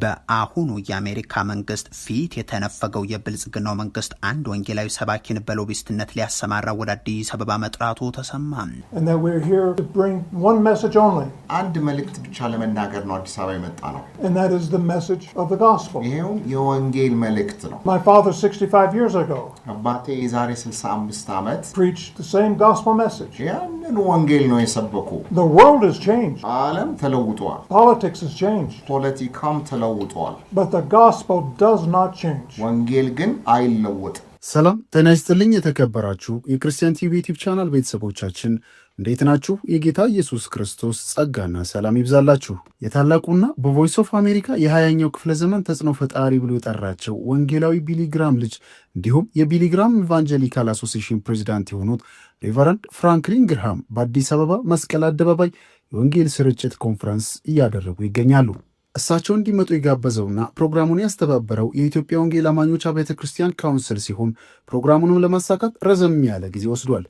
በአሁኑ የአሜሪካ መንግስት ፊት የተነፈገው የብልጽግናው መንግስት አንድ ወንጌላዊ ሰባኪን በሎቢስትነት ሊያሰማራ ወደ አዲስ አበባ መጥራቱ ተሰማ። And that we're here to bring one message only, አንድ መልእክት ብቻ ለመናገር ነው አዲስ አበባ የመጣነው። and that is the message of the gospel. ይሄውም የወንጌል መልእክት ነው። My father, 65 years ago, አባቴ የዛሬ 65 ዓመት preached the same gospel message. ያንን ወንጌል ነው የሰበኩ። The world has changed, ዓለም ተለውጧል፣ politics has changed, ፖለቲካም ተለውጧል። but the gospel does not change. ወንጌል ግን አይለወጥም። ሰላም ጤና ይስጥልኝ። የተከበራችሁ የክርስቲያን ቲቪ ዩቲዩብ ቻናል ቤተሰቦቻችን፣ እንዴት ናችሁ? የጌታ ኢየሱስ ክርስቶስ ጸጋና ሰላም ይብዛላችሁ። የታላቁና በ Voice of America የ20ኛው ክፍለ ዘመን ተጽዕኖ ፈጣሪ ብሎ የጠራቸው ወንጌላዊ ቢሊ ግራም ልጅ እንዲሁም የቢሊ ግራም Evangelical Association ፕሬዚዳንት የሆኑት ሬቨረንድ ፍራንክሊን ግርሃም በአዲስ አበባ መስቀል አደባባይ የወንጌል ስርጭት ኮንፈረንስ እያደረጉ ይገኛሉ። እሳቸው እንዲመጡ የጋበዘውና ፕሮግራሙን ያስተባበረው የኢትዮጵያ ወንጌል አማኞች አብያተ ክርስቲያን ካውንስል ሲሆን ፕሮግራሙንም ለማሳካት ረዘም ያለ ጊዜ ወስዷል።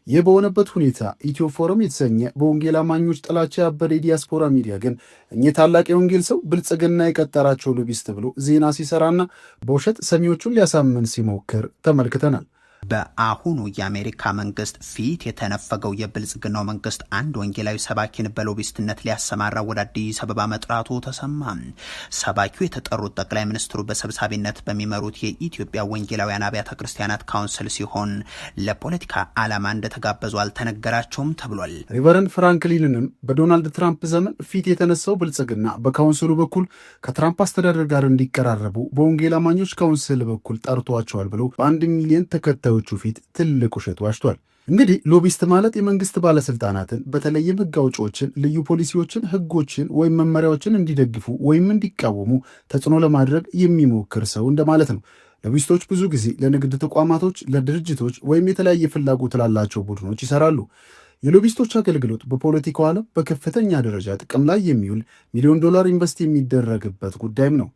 ይህ በሆነበት ሁኔታ ኢትዮ ፎረም የተሰኘ በወንጌል አማኞች ጥላቻ ያበደ የዲያስፖራ ሚዲያ ግን እኚህ ታላቅ የወንጌል ሰው ብልጽግና የቀጠራቸው lobbyist ብሎ ዜና ሲሰራና በውሸት ሰሚዎቹን ሊያሳምን ሲሞክር ተመልክተናል። በአሁኑ የአሜሪካ መንግስት ፊት የተነፈገው የብልጽግናው መንግስት አንድ ወንጌላዊ ሰባኪን በሎቢስትነት ሊያሰማራ ወደ አዲስ አበባ መጥራቱ ተሰማ። ሰባኪው የተጠሩት ጠቅላይ ሚኒስትሩ በሰብሳቢነት በሚመሩት የኢትዮጵያ ወንጌላውያን አብያተ ክርስቲያናት ካውንስል ሲሆን ለፖለቲካ ዓላማ እንደተጋበዙ አልተነገራቸውም ተብሏል። ሪቨረንድ ፍራንክሊንንም በዶናልድ ትራምፕ ዘመን ፊት የተነሳው ብልጽግና በካውንስሉ በኩል ከትራምፕ አስተዳደር ጋር እንዲቀራረቡ በወንጌል አማኞች ካውንስል በኩል ጠርቷቸዋል ብሎ በ1 ሚሊዮን ተከታዮቹ ፊት ትልቅ ውሸት ዋሽቷል። እንግዲህ lobbyist ማለት የመንግስት ባለስልጣናትን፣ በተለይም ህግ አውጪዎችን፣ ልዩ ፖሊሲዎችን፣ ህጎችን ወይም መመሪያዎችን እንዲደግፉ ወይም እንዲቃወሙ ተጽዕኖ ለማድረግ የሚሞክር ሰው እንደማለት ነው። Lobbyist ኦች ብዙ ጊዜ ለንግድ ተቋማቶች፣ ለድርጅቶች ወይም የተለያየ ፍላጎት ላላቸው ቡድኖች ይሰራሉ። የ lobbyist ኦች አገልግሎት በፖለቲካው ዓለም በከፍተኛ ደረጃ ጥቅም ላይ የሚውል፣ ሚሊዮን ዶላር invest የሚደረግበት ጉዳይም ነው።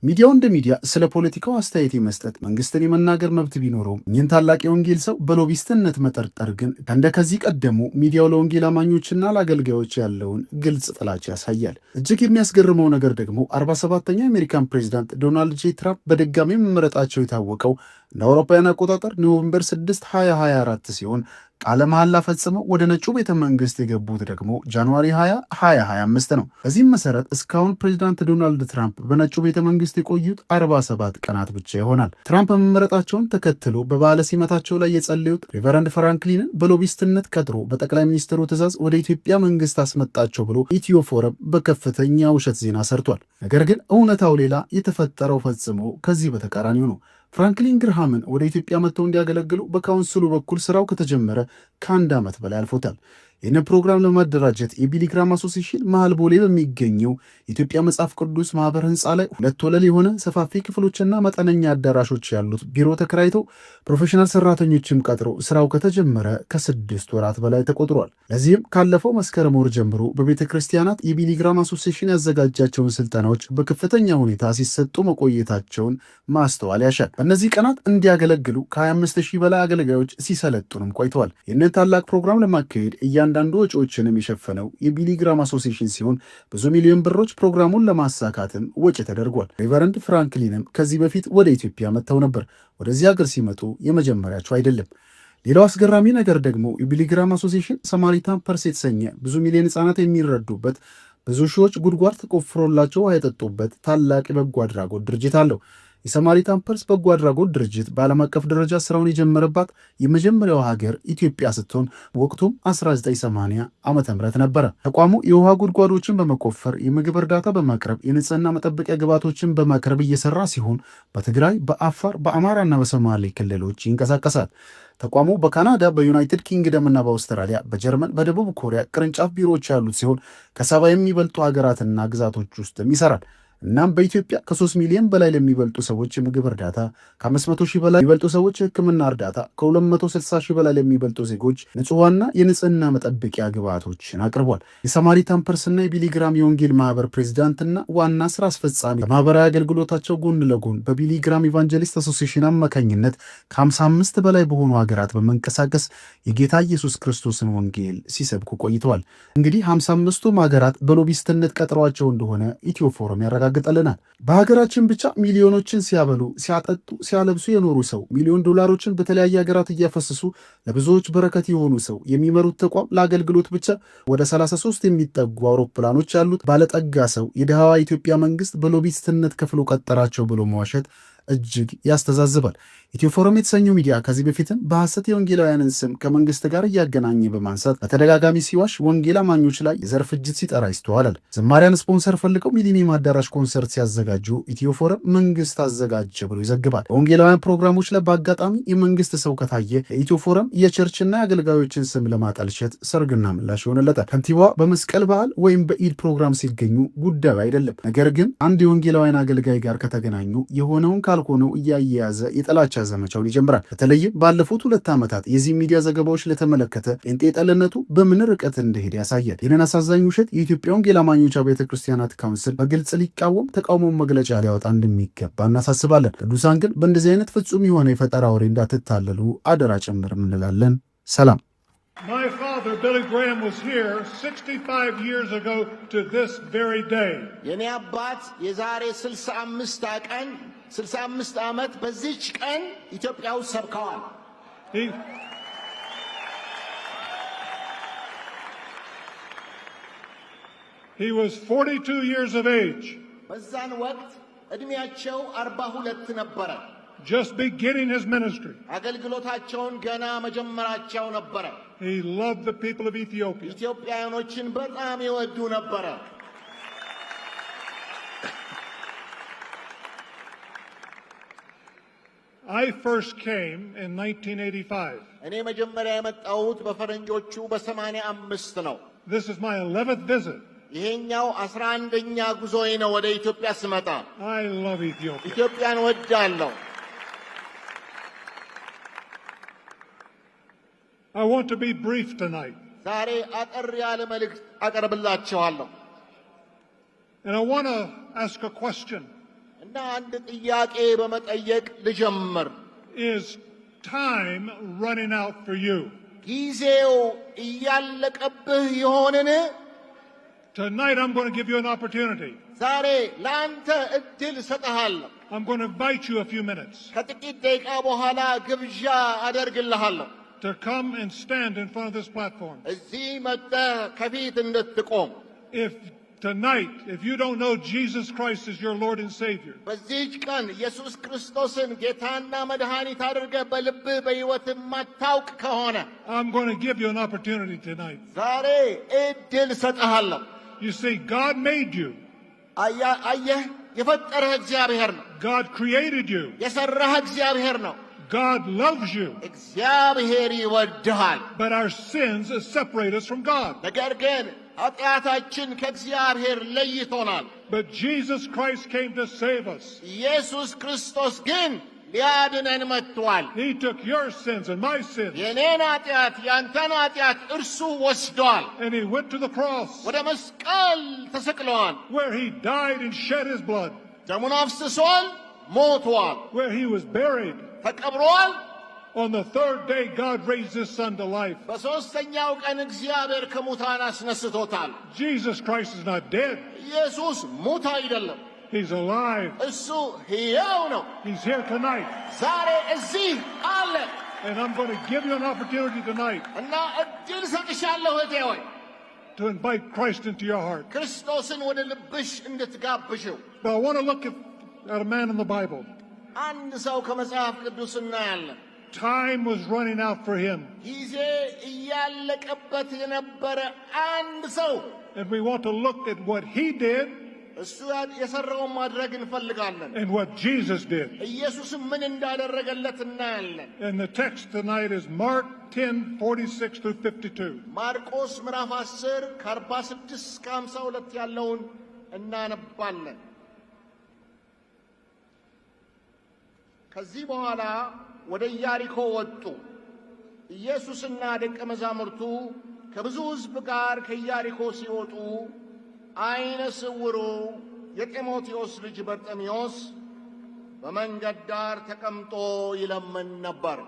ሚዲያው እንደ ሚዲያ ስለ ፖለቲካው አስተያየት የመስጠት፣ መንግስትን የመናገር መብት ቢኖረውም እኚህን ታላቅ የወንጌል ሰው በ lobbyist ነት መጠርጠር ግን እንደ ከዚህ ቀደሙ ሚዲያው ለወንጌል አማኞችና ለአገልጋዮች ያለውን ግልጽ ጥላቻ ያሳያል። እጅግ የሚያስገርመው ነገር ደግሞ 47ኛው የአሜሪካን ፕሬዚዳንት ዶናልድ ጄ ትራምፕ በድጋሚ መመረጣቸው የታወቀው እንደ አውሮፓውያን አቆጣጠር November 6 2024 ሲሆን ቃለ መሐላ ፈጽመው ወደ ነጩ ቤተ መንግስት የገቡት ደግሞ January 20 2025 ነው። በዚህም መሰረት እስካሁን ፕሬዚዳንት ዶናልድ ትራምፕ በነጩ ቤተ መንግስት የቆዩት 47 ቀናት ብቻ ይሆናል። ትራምፕ መመረጣቸውን ተከትሎ በበዓለ ሲመታቸው ላይ የጸለዩት ሬቨረንድ ፍራንክሊንን በ lobbyist ነት ቀጥሮ በጠቅላይ ሚኒስትሩ ትዕዛዝ ወደ ኢትዮጵያ መንግስት አስመጣቸው ብሎ ኢትዮ ፎረም በከፍተኛ ውሸት ዜና ሰርቷል። ነገር ግን እውነታው ሌላ፣ የተፈጠረው ፈጽሞ ከዚህ በተቃራኒው ነው። ፍራንክሊን ግርሃምን ወደ ኢትዮጵያ መጥተው እንዲያገለግሉ በካውንስሉ በኩል ስራው ከተጀመረ ከአንድ ዓመት በላይ አልፎታል። ይህንን ፕሮግራም ለማደራጀት የቢሊ ግራም Association መሃል ቦሌ በሚገኘው የኢትዮጵያ መጽሐፍ ቅዱስ ማህበር ህንፃ ላይ ሁለት ወለል የሆነ ሰፋፊ ክፍሎችና መጠነኛ አዳራሾች ያሉት ቢሮ ተከራይቶ professional ሰራተኞችም ቀጥሮ ስራው ከተጀመረ ከ6 ወራት በላይ ተቆጥሯል። ለዚህም ካለፈው መስከረም ወር ጀምሮ በቤተ ክርስቲያናት የቢሊ ግራም Association ያዘጋጃቸውን ስልጠናዎች በከፍተኛ ሁኔታ ሲሰጡ መቆየታቸውን ማስተዋል ያሻል። በእነዚህ ቀናት እንዲያገለግሉ ከ25 ሺህ በላይ አገልጋዮች ሲሰለጥኑም ቆይተዋል። ይህንን ታላቅ ፕሮግራም ለማካሄድ እያንዳንዱ ወጪዎችንም የሸፈነው የቢሊ ግራም Association ሲሆን ብዙ ሚሊዮን ብሮች ፕሮግራሙን ለማሳካትም ወጪ ተደርጓል። ሬቨረንድ ፍራንክሊንም ከዚህ በፊት ወደ ኢትዮጵያ መጥተው ነበር። ወደዚህ ሀገር ሲመጡ የመጀመሪያቸው አይደለም። ሌላው አስገራሚ ነገር ደግሞ የቢሊ ግራም Association Samaritan's Purse የተሰኘ ብዙ ሚሊዮን ህጻናት የሚረዱበት፣ ብዙ ሺዎች ጉድጓድ ተቆፍሮላቸው ውሃ የጠጡበት ታላቅ የበጎ አድራጎት ድርጅት አለው። የ Samaritan's Purse በጎ አድራጎት ድርጅት በዓለም አቀፍ ደረጃ ስራውን የጀመረባት የመጀመሪያው ሀገር ኢትዮጵያ ስትሆን ወቅቱም 1980 ዓ.ም ነበረ። ተቋሙ የውሃ ጉድጓዶችን በመቆፈር፣ የምግብ እርዳታ በማቅረብ፣ የንጽህና መጠበቂያ ግብዓቶችን በማቅረብ እየሰራ ሲሆን በትግራይ፣ በአፋር፣ በአማራና በሶማሌ ክልሎች ይንቀሳቀሳል። ተቋሙ በካናዳ፣ በዩናይትድ ኪንግደም እና በአውስትራሊያ፣ በጀርመን፣ በደቡብ ኮሪያ ቅርንጫፍ ቢሮዎች ያሉት ሲሆን ከ70 የሚበልጡ ሀገራትና ግዛቶች ውስጥም ይሰራል። እናም በኢትዮጵያ ከ3 ሚሊዮን በላይ ለሚበልጡ ሰዎች የምግብ እርዳታ፣ ከ500 ሺህ በላይ የሚበልጡ ሰዎች የሕክምና እርዳታ፣ ከ260 ሺህ በላይ ለሚበልጡ ዜጎች ንጹህ ውሃና የንጽህና መጠበቂያ ግብዓቶችን አቅርቧል። የ Samaritan's Purse ና የቢሊ ግራም የወንጌል ማህበር ፕሬዚዳንትና ዋና ስራ አስፈጻሚ ከማህበራዊ አገልግሎታቸው ጎን ለጎን በቢሊ ግራም Evangelist Association አማካኝነት ከ55 በላይ በሆኑ ሀገራት በመንቀሳቀስ የጌታ ኢየሱስ ክርስቶስን ወንጌል ሲሰብኩ ቆይተዋል። እንግዲህ 55ቱም ሀገራት በ lobbyist ነት ቀጥረዋቸው እንደሆነ ኢትዮ ፎረም ያረጋግጣል። ያረጋግጠልናል። በሀገራችን ብቻ ሚሊዮኖችን ሲያበሉ፣ ሲያጠጡ፣ ሲያለብሱ የኖሩ ሰው፣ ሚሊዮን ዶላሮችን በተለያየ ሀገራት እያፈሰሱ ለብዙዎች በረከት የሆኑ ሰው፣ የሚመሩት ተቋም ለአገልግሎት ብቻ ወደ 33 የሚጠጉ አውሮፕላኖች ያሉት ባለጠጋ ሰው የድሃዋ ኢትዮጵያ መንግስት በ lobbyist ነት ከፍሎ ቀጠራቸው ብሎ መዋሸት እጅግ ያስተዛዝባል። ኢትዮ ፎረም የተሰኘው ሚዲያ ከዚህ በፊትም በሐሰት የወንጌላውያንን ስም ከመንግስት ጋር እያገናኘ በማንሳት በተደጋጋሚ ሲዋሽ፣ ወንጌል አማኞች ላይ የዘር ፍጅት ሲጠራ ይስተዋላል። ዘማሪያን ስፖንሰር ፈልገው ሚሊኒየም አዳራሽ ኮንሰርት ሲያዘጋጁ ኢትዮ ፎረም መንግስት አዘጋጀ ብሎ ይዘግባል። በወንጌላውያን ፕሮግራሞች ላይ በአጋጣሚ የመንግስት ሰው ከታየ የኢትዮ ፎረም የ church ና የአገልጋዮችን ስም ለማጠልሸት ሰርግና ምላሽ ይሆንለታል። ከንቲባዋ በመስቀል በዓል ወይም በኢድ ፕሮግራም ሲገኙ ጉዳዩ አይደለም። ነገር ግን አንድ የወንጌላውያን አገልጋይ ጋር ከተገናኙ የሆነውን ካልሆነው እያያያዘ የጥላቻ ዘመቻውን ይጀምራል። በተለይም ባለፉት 2 ዓመታት የዚህ ሚዲያ ዘገባዎች ለተመለከተ ጴንጤ ጠልነቱ በምን ርቀት እንደሄደ ያሳያል። ይህንን አሳዛኝ ውሸት የኢትዮጵያ ወንጌል አማኞች ቤተ ክርስቲያናት ካውንስል በግልጽ ሊቃወም ተቃውሞውን መግለጫ ሊያወጣ እንደሚገባ እናሳስባለን። ቅዱሳን ግን በእንደዚህ አይነት ፍጹም የሆነ የፈጠራ ወሬ እንዳትታለሉ አደራ ጭምር እንላለን። ሰላም። My father, Billy Graham, was here 65 years ago to this very day. የኔ አባት የዛሬ 65 ቀን 65 ዓመት በዚች ቀን ኢትዮጵያ ውስጥ ሰብከዋል። He was 42 years of age, በዛን ወቅት ዕድሜያቸው 42 ነበረ። just beginning his ministry. አገልግሎታቸውን ገና መጀመራቸው ነበረ። He loved the people of Ethiopia. ኢትዮጵያውያኖችን በጣም ይወዱ ነበረ። I first came in 1985. እኔ መጀመሪያ የመጣሁት በፈረንጆቹ በ85 ነው። This is my 11th visit. ይሄኛው 11ኛ ጉዞዬ ነው ወደ ኢትዮጵያ ስመጣ። I love Ethiopia. ኢትዮጵያን እወዳለሁ። I want to be brief tonight. ዛሬ አጠር ያለ መልእክት አቀርብላችኋለሁ። And I want to ask a question. እና አንድ ጥያቄ በመጠየቅ ልጀምር። Is time running out for you? ጊዜው እያለቀብህ ይሆንን? Tonight, I'm going to give you an opportunity. ዛሬ ለአንተ እድል እሰጥሃለሁ። I'm going to invite you a few minutes ከጥቂት ደቂቃ በኋላ ግብዣ አደርግልሃለሁ። to come and stand in front of this platform. እዚህ መጥተህ ከፊት እንድትቆም። If tonight, if you don't know Jesus Christ as your Lord and Savior, በዚህች ቀን ኢየሱስ ክርስቶስን ጌታና መድኃኒት አድርገህ በልብህ በሕይወትህ የማታውቅ ከሆነ I'm going to give you an opportunity tonight. ዛሬ እድል እሰጥሃለሁ። You see, God made you. አየህ፣ የፈጠረህ እግዚአብሔር ነው። God created you. የሠራህ እግዚአብሔር ነው። God loves you. እግዚአብሔር ይወድሃል። But our sins separate us from God. ነገር ግን ኃጢአታችን ከእግዚአብሔር ለይቶናል። But Jesus Christ came to save us. ኢየሱስ ክርስቶስ ግን ሊያድነን መጥቷል። He took your sins and my sins, የኔን ኃጢአት ያንተን ኃጢአት እርሱ ወስዷል። and He went to the cross ወደ መስቀል ተሰቅሏል። where He died and shed His blood, ደሙን አፍስሷል፣ ሞቷል፣ where He was buried. ተቀብሯል። On the third day, God raised His Son to life. በሦስተኛው ቀን እግዚአብሔር ከሙታን አስነስቶታል። Jesus Christ is not dead. ኢየሱስ ሙት አይደለም፣ He's alive. እሱ ሕያው ነው። He's here tonight. ዛሬ እዚህ አለ። And I'm going to give you an opportunity tonight እና እድል ሰጥሻለሁ እህቴ ሆይ to invite Christ into your heart. ክርስቶስን ወደ ልብሽ እንድትጋብዥው። But I want to look at a man in the Bible. አንድ ሰው ከመጽሐፍ ቅዱስ እናያለን። Time was running out for him. ጊዜ እያለቀበት የነበረ አንድ ሰው። And we want to look at what he did እሱ የሰራውን ማድረግ እንፈልጋለን። and what Jesus did. ኢየሱስም ምን እንዳደረገለት እናያለን። And the text tonight is Mark 10:46 through 52. ማርቆስ ምዕራፍ 10 ከ46 እስከ 52 ያለውን እናነባለን። ከዚህ በኋላ ወደ ኢያሪኮ ወጡ። ኢየሱስና ደቀ መዛሙርቱ ከብዙ ሕዝብ ጋር ከኢያሪኮ ሲወጡ ዓይነ ስውሩ የጢሞቴዎስ ልጅ በርጤሜዎስ በመንገድ ዳር ተቀምጦ ይለምን ነበር።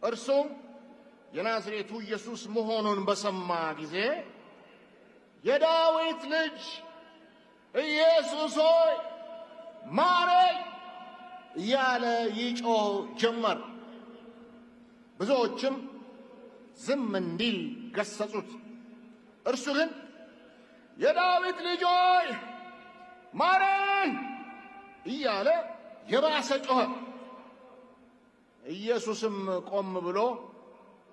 እርሱም የናዝሬቱ ኢየሱስ መሆኑን በሰማ ጊዜ፣ የዳዊት ልጅ ኢየሱስ ሆይ ማረኝ እያለ ይጮህ ጀመር። ብዙዎችም ዝም እንዲል ገሰጹት። እርሱ ግን የዳዊት ልጅ ሆይ ማረኝ እያለ የባሰ ጮኸ። ኢየሱስም ቆም ብሎ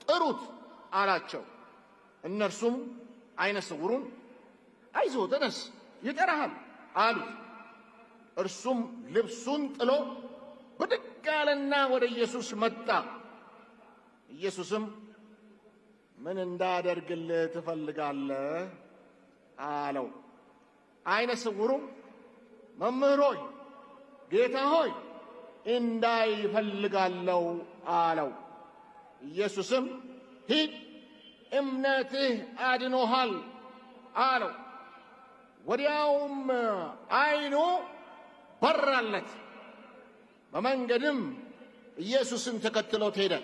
ጥሩት አላቸው። እነርሱም ዓይነ ስውሩን አይዞህ ተነስ፣ ይጠራሃል አሉት። እርሱም ልብሱን ጥሎ ብድግ አለና ወደ ኢየሱስ መጣ። ኢየሱስም ምን እንዳደርግልህ ትፈልጋለህ አለው። ዓይነ ስውሩም መምህር ሆይ፣ ጌታ ሆይ፣ እንዳይ እፈልጋለሁ አለው። ኢየሱስም ሂድ፣ እምነትህ አድኖሃል አለው። ወዲያውም ዓይኑ በራለት። በመንገድም ኢየሱስን ተከትሎት ሄደ።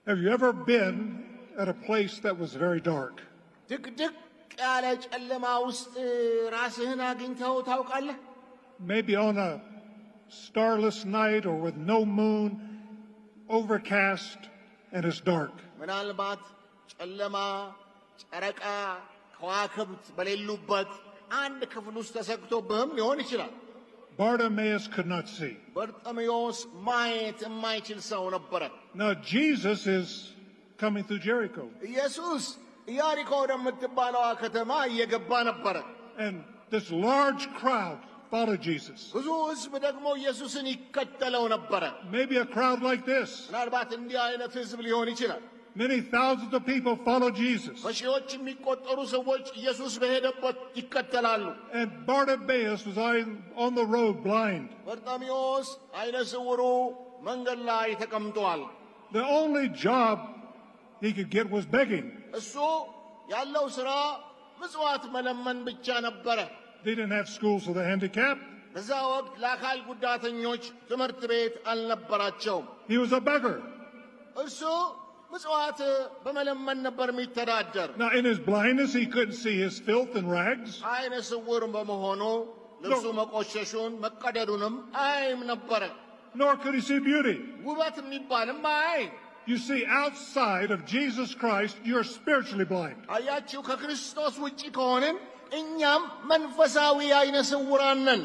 Have you ever been at a place that was very dark? ድቅድቅ ያለ ጨለማ ውስጥ ራስህን አግኝተው ታውቃለህ? Maybe on a starless night or with no moon, overcast, and it's dark. ምናልባት ጨለማ፣ ጨረቃ፣ ከዋክብት በሌሉበት አንድ ክፍል ውስጥ ተሰግቶብህም ሊሆን ይችላል። Bartimaeus could not see. በርጤሜዎስ ማየት የማይችል ሰው ነበረ። Now, Jesus is coming through Jericho, ኢየሱስ ኢያሪኮ ወደምትባለዋ ከተማ እየገባ ነበረ። and this large crowd followed Jesus. ብዙ ሕዝብ ደግሞ ኢየሱስን ይከተለው ነበረ። Maybe a crowd like this. ምናልባት እንዲህ አይነት ሕዝብ ሊሆን ይችላል። Many thousands of people followed Jesus. በሺዎች የሚቆጠሩ ሰዎች ኢየሱስ በሄደበት ይከተላሉ። And Bartimaeus was on the road blind. በርጤሜዎስ ዓይነ ስውሩ መንገድ ላይ ተቀምጧል። The only job he could get was begging. እሱ ያለው ሥራ ምጽዋት መለመን ብቻ ነበረ። They didn't have schools for the handicapped. በዛ ወቅት ለአካል ጉዳተኞች ትምህርት ቤት አልነበራቸውም። He was a beggar. እርሱ ምጽዋት በመለመን ነበር የሚተዳደር። Now, in his blindness, he couldn't see his filth and rags. ዓይነ ስውር በመሆኑ ልብሱ መቆሸሹን መቀደዱንም አያይም ነበረ። Nor could he see beauty. ውበት የሚባልም አያይም። You see, outside of Jesus Christ, you're spiritually blind. አያችሁ፣ ከክርስቶስ ውጭ ከሆንን እኛም መንፈሳዊ ዓይነ ስውራን ነን።